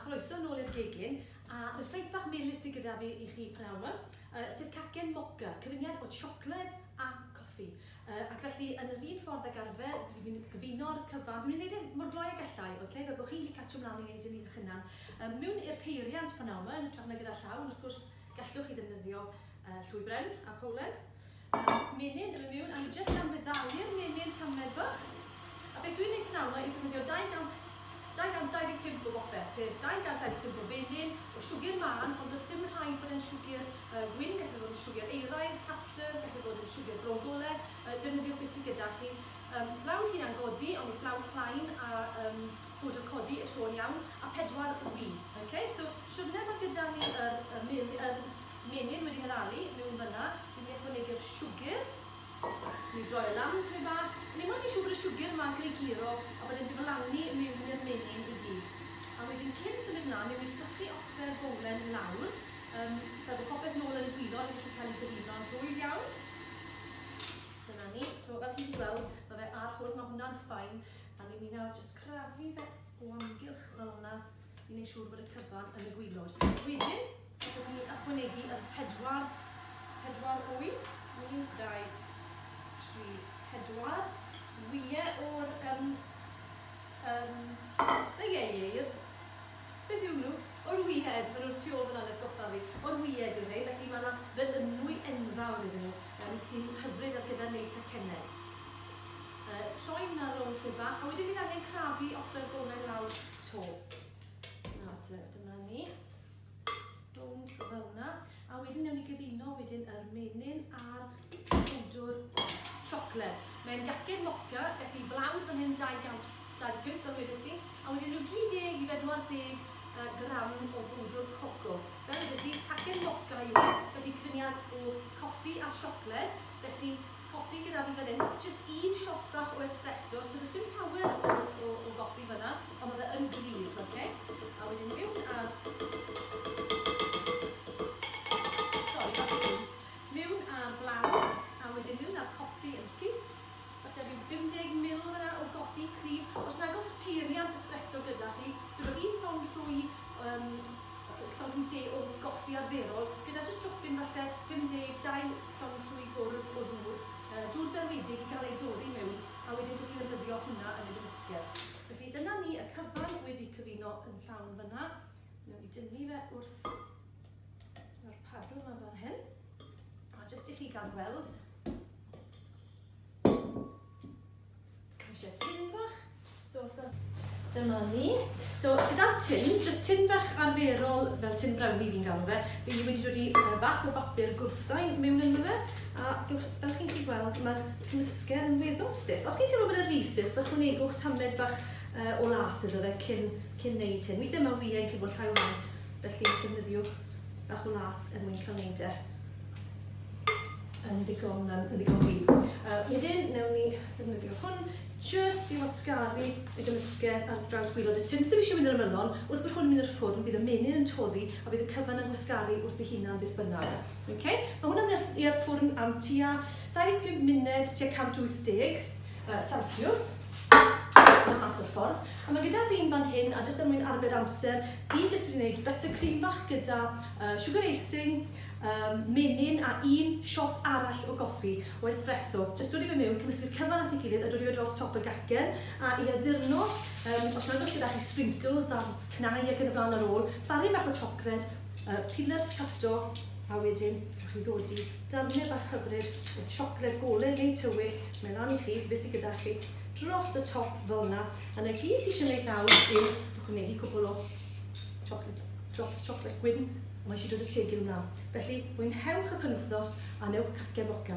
chroeso nôl i'r gegin a rysait bach melys sydd gyda fi i chi pnawn yma, sef cacen mocha, cyfuniad o siocled a coffi. Ac felly yn yr un ffordd ag arfer, fi'n gyfuno'r cyfan, fi'n mynd i wneud e mor gloi ag allai, okay? Fel bod chi'n gallu catio mlaen i wneud yn eich hunan. Mewn i'r peiriant pnawn yma, yn hytrach na gyda llaw, ond wrth gwrs gallwch chi ddefnyddio llwy bren a powlen. Menyn yn mynd mewn, a ni jyst am feddalu'r menyn tamed bach. A beth dwi'n neud pnawn 'ma yw defnyddio 225 o bopeth, sef 225 o fenyn, o siwgr mân, ond does dim rhaid bod e'n siwgr gwyn, gallai fod yn siwgr euraidd, custard, gallai fod yn siwgr brown gole, defnyddiwch beth sydd gyda chi. Blawd hunan godi, ond bydd blawd plaen a powdr codi y tro yn iawn, a pedwar wy. Okay? So, siwrne ma' gyda ni yr, y mel, yr Menyn wedi meddalu mewn fan'na. Fi'n mynd i ychwanegu'r siwgr. Ni droi e lan tipyn bach. O'n i moyn neud siŵr bod y siwgr yma'n cael ei guro a bod e'n diflannu mewn i'r menyn i gyd. A wedyn cyn symud mlan, ni'n mynd i sychu ochrau'r bowlen lawr, yym, fel bod popeth nôl yn y gwilod yn gallu cael ei gyfuno'n rhwydd iawn. Dyna ni. So fel chi'n gallu gweld, mae fe ar hwn, mae hwnna'n fine. A ni'n mynd i nawr jyst crafu fe o amgylch fel yna i wneud siŵr bod y cyfan yn y gwilod. Wedyn, gallwch chi ychwanegu yr pedwar, pedwar wy, 1, 2, 3, 4, wyau o'r um, um, y ieir, beth yw nhw? O'r wyhed, maen nhw'r tu ôl fan atgoffa fi, o'r wyed yw'r rhain, felly mae yna felynwy enfawr iddyn nhw, um, sy'n hyfryd ar gyfer wneud cacennau. Troi hwnna rownd tipyn bach, a wedyn bydd angen crafu ochrau'r bowlen lawr 'to. Nawr te, dyma ni. Rownd fel yna. A wedyn newn ni gyfuno wedyn yr menyn a'r powdwr siocled. Mae'n gacen mocha, felly blawd fan hyn 225 fel wedes i, a wedyn rhyw 30 i 40 gram o bowdwr coco. Fel wedes i, cacen mocha yw e, felly cyfuniad o coffi a siocled, felly Coffi gyda fi fan hyn, jyst un shot bach o espresso, so does dim llawer o, o, o goffi fan'na, ond ma' fe yn gryf, ok? A wedyn miwn â'r... Sori, bach o sŵn. Miwn â'r blawd, a wedyn miwn â'r coffi yn syth. Falle ryw 50 ml fan'na o goffi cryf. Os nag oes peiriant espresso gyda chi, dod o un llond llwy yym llond llwy de o goffi arferol, gyda jyst dropyn falle 52 Llond llwy gwrdd o ddŵr, dŵr berwedig i gael ei dorri mewn, a wedyn dw i'n defnyddio hwnna yn y gymysgedd. Felly dyna ni, y cyfan wedi cyfuno yn llawn fyna. Newn ni dynnu fe wrth yr padl yma fan hyn. A jyst i chi gael gweld, Mae eisiau tin bach. So, so, dyma ni. So, gyda'r tin, just tin bach arferol, fel tin brownie fi'n galw fe, fi wedi dod i bach o bapur gwrthsain mewn ynddo fe, a fel chi'n gallu gweld, mae'r cymysgedd yn weddol stiff. Os chi'n teimlo bod e'n rhy stiff, ychwanegwch tamed bach o lath iddo fe cyn, cyn neud hyn. Weithiau mae wyau yn gallu bod llai o faint, felly defnyddiwch bach o lath er mwyn cael neud e. yn ddigon, um, yn ddigon gwlyb. Wedyn, newn ni ddefnyddio hwn jyst i wasgaru y gymysgedd ar draws gwylod y tin. Sdim eisiau mynd i'r ymylon, wrth bod hwn yn mynd i'r ffwrn, bydd y menyn yn toddi a bydd y cyfan yn gwasgaru wrth ei hunan beth bynnag. Okay? Mae hwnna'n mynd i'r ffwrn am tua 25 munud, tua 180 Celsius. Yna mas o'r ffordd. A mae gyda fi'n fan hyn, a jyst er mwyn arbed amser, fi jyst wedi gwneud buttercream fach gyda sugar icing, Yym, menyn a un shot arall o goffi, o espresso. Jyst dod i fe mewn, cymysgu'r cyfan at ei gilydd a dod i fe dros top y gacen. A i addurno, yym, os nag oes gyda chi sprinkles a cnau ac yn y blaen ar ôl, baryn bach o siocled, uh, piler tato, a wedyn gewch chi ddodi darnau bach hyfryd o siocled golau neu tywyll, mae lan i chi, beth sydd gyda chi, dros y top fel yna. A na gyd sydd eisiau gwneud nawr yw ychwanegu cwbl o chocolate, drops chocolate gwyn. Mae eisiau dod y tegil mlaen. Felly, mwynhewch y penwythnos a newch cacen mocha.